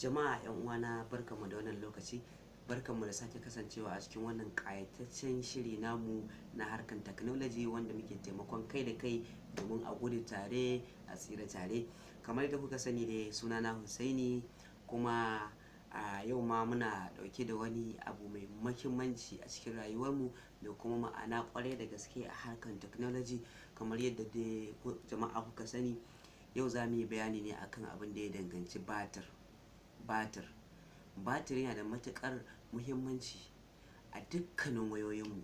Jama'a 'yan uwana, barkanmu da wannan lokaci, barkanmu da sake kasancewa a cikin wannan ƙayataccen shiri namu na harkan technology wanda muke taimakon kai da kai domin a gudu tare a tsira tare. Kamar yadda kuka sani dai, sunana Hussaini, kuma a yau ma muna ɗauke da wani abu mai muhimmanci a cikin rayuwarmu da kuma ma'ana ƙwarai da gaske a harkan technology. Kamar yadda dai jama'a kuka sani, yau za mu yi bayani ne akan abin da ya danganci batir. Batir. Batir yana da matuƙar muhimmanci a dukkanin wayoyinmu.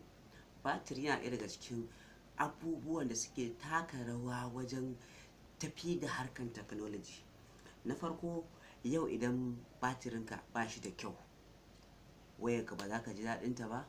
Batir yana ɗaya daga cikin abubuwan da suke taka rawa wajen tafi da harkan technology. Na farko, yau idan batirinka ba shi da kyau, wayarka ba za ka ji daɗinta ba,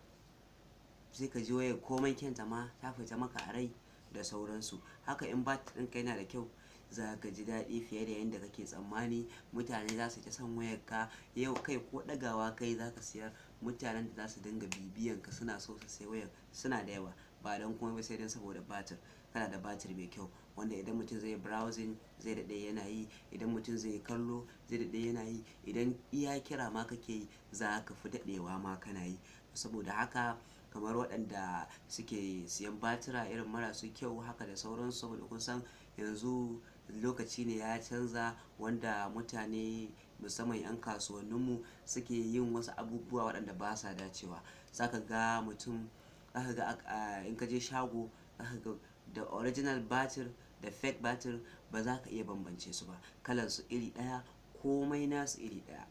sai ka ji wayar komai kyanta ma ta fita maka a rai da sauransu. Haka in batir ɗinka yana da kyau, za ka ji daɗi fiye da yadda kake tsammani. Mutane za su ta son wayarka. Yau kai ko ɗagawa kai za ka siyar, mutanen da za su dinga bibiyan ka suna so su sayi wayar suna da yawa. Ba don komai ba sai don saboda batir. Kana da batir mai kyau wanda idan mutum zai yi browsing zai daɗe yana yi, idan mutum zai yi kallo zai daɗe yana yi, idan iya kira ma kake yi za ka fi daɗewa ma kana yi. Saboda haka kamar waɗanda suke siyan batira irin marasu kyau haka da sauransu, saboda kun san yanzu lokaci ne ya canza wanda mutane musamman 'yan kasuwanninmu suke yin wasu abubuwa waɗanda ba sa dacewa. Za ka ga mutum, za ka ga in ka je shago za ka ga da original batir da fake batir ba za ka iya bambance su ba. Kalansu iri ɗaya, komai nasu iri ɗaya.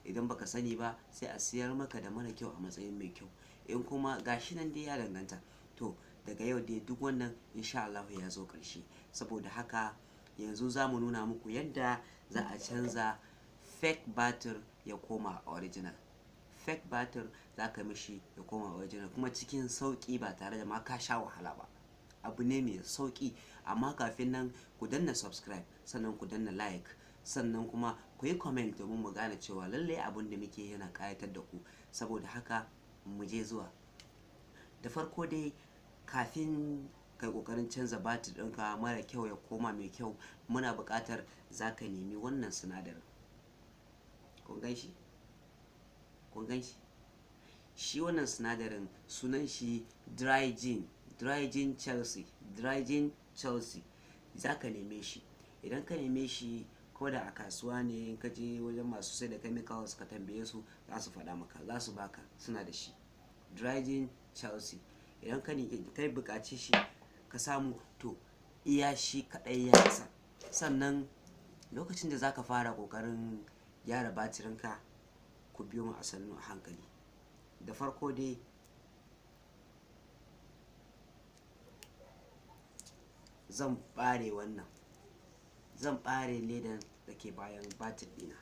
Idan ba ka sani ba sai a siyar maka da mara kyau a matsayin mai kyau. In kuma gashi nan dai ya danganta. To daga yau dai duk wannan in sha Allahu ya zo ƙarshe. Saboda haka yanzu za mu nuna muku yadda za a canza fake batir ya koma original. Fake batir za ka mishi ya koma original kuma cikin sauƙi ba tare da ma ka sha wahala ba. Abu ne mai sauƙi, amma kafin nan ku danna subscribe, sannan ku danna like, sannan kuma ku yi comment domin mu gane cewa lallai abin da muke yana ƙayatar da ku. Saboda haka mu je zuwa. Da farko dai, kafin ka yi ƙoƙarin canza batir ɗinka mara kyau ya koma mai kyau, muna buƙatar za ka nemi wannan sinadarin. Kun gan shi? Kun gan shi? Shi wannan sinadarin sunan shi Dry-Gin, Dry-Gin Chelsea, Dry-Gin Chelsea. Za ka neme shi. Idan ka neme shi ko da a kasuwa ne, in ka je wajen masu sai da chemicals ka tambaye su, za su faɗa maka, za su baka, suna da shi. Dry-Gin Chelsea. Idan ka buƙaci shi ka samu, to iya shi kaɗai ya isa. Sannan lokacin da za ka fara ƙoƙarin gyara batirinka, ku biyo mu a sannu a hankali. Da farko dai, zan ɓare wannan. Zan ɓare ledan da ke bayan batir ɗina.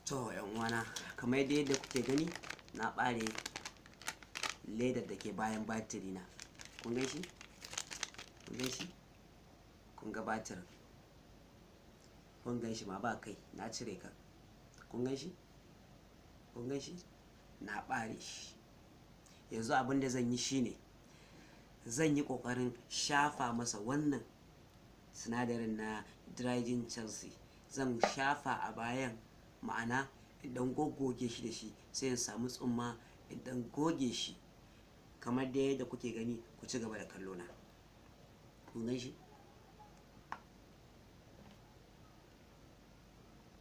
To 'yan uwana, kamar yadda kuke gani, na ɓare ledar da ke bayan batiri na. Kun gan shi? Kun gan shi? Kun ga batirin? Kun gan shi ma ba kai, na cire kan. Kun gan shi? Kun gan shi? Na ɓare shi. Yanzu abin da zan yi shine, zan yi ƙoƙarin shafa masa wannan sinadarin na Dry-Gin Chelsea. Zan shafa a bayan, ma'ana in ɗan goggoge shi da shi, sai in samu tsumma in ɗan goge shi. Kamar dai yadda kuke gani, ku ci gaba da kallo na. Kun gan shi?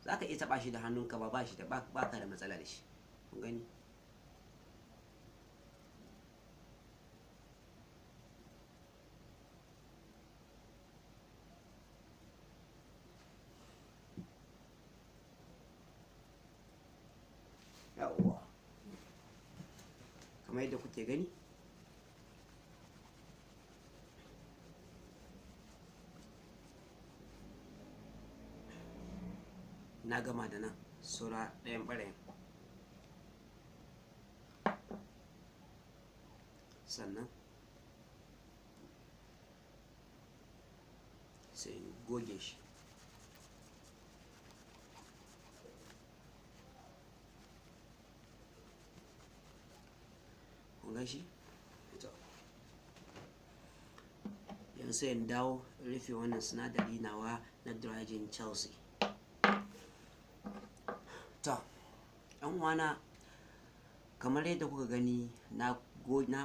Za ka iya taɓa shi da hannunka ba, ba shi da, ba ka da matsala da shi. Kun gani? Yawwa. Kamar yadda kuke gani, na gama da nan, saura ɗayan ɓarayin. Sannan sai in goge shi. Kun gan shi? To, yanzu sai in dawo in rufe wannan sinadari nawa na Drygen Chelsea. To, 'yan uwana, kamar yadda kuka gani, na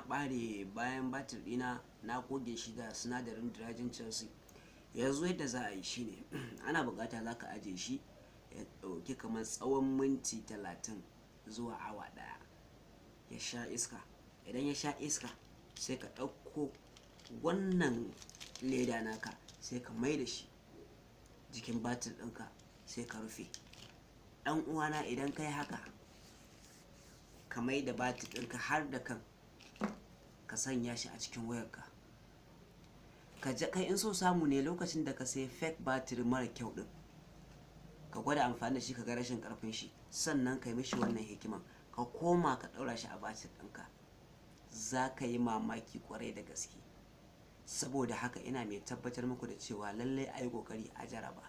ɓare bayan batir ɗina, na goge shi da sinadarin Drygen Chelsea. Yanzu yadda za a yi shine, ana buƙata za ka ajiye shi ya ɗauki kamar tsawon minti 30 zuwa awa 1 ya sha iska. Idan ya sha iska, sai ka ɗauko wannan leda naka, sai ka mai da shi jikin batir ɗinka, sai ka rufe. Ɗan uwana, idan ka yi haka, ka mai da batir ɗinka har da kan, ka sanya shi a cikin wayarka. Ka je kai, in so samu ne, lokacin da ka sai fake batir mara kyau ɗin, ka gwada amfani da shi ka ga rashin ƙarfin shi, sannan ka yi mishi wannan hikiman, ka koma ka ɗaura shi a batir ɗinka, za ka yi mamaki ƙwarai da gaske. Saboda haka ina mai tabbatar muku da cewa lallai a yi ƙoƙari a jaraba,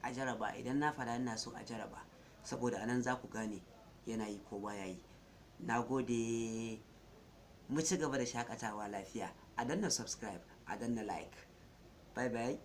a jaraba. Idan na faɗa, ina so a jaraba, saboda anan za ku gane yana yi ko baya yi. Na gode, mu ci gaba da shakatawa lafiya. A danna subscribe, a danna like. Bye bye.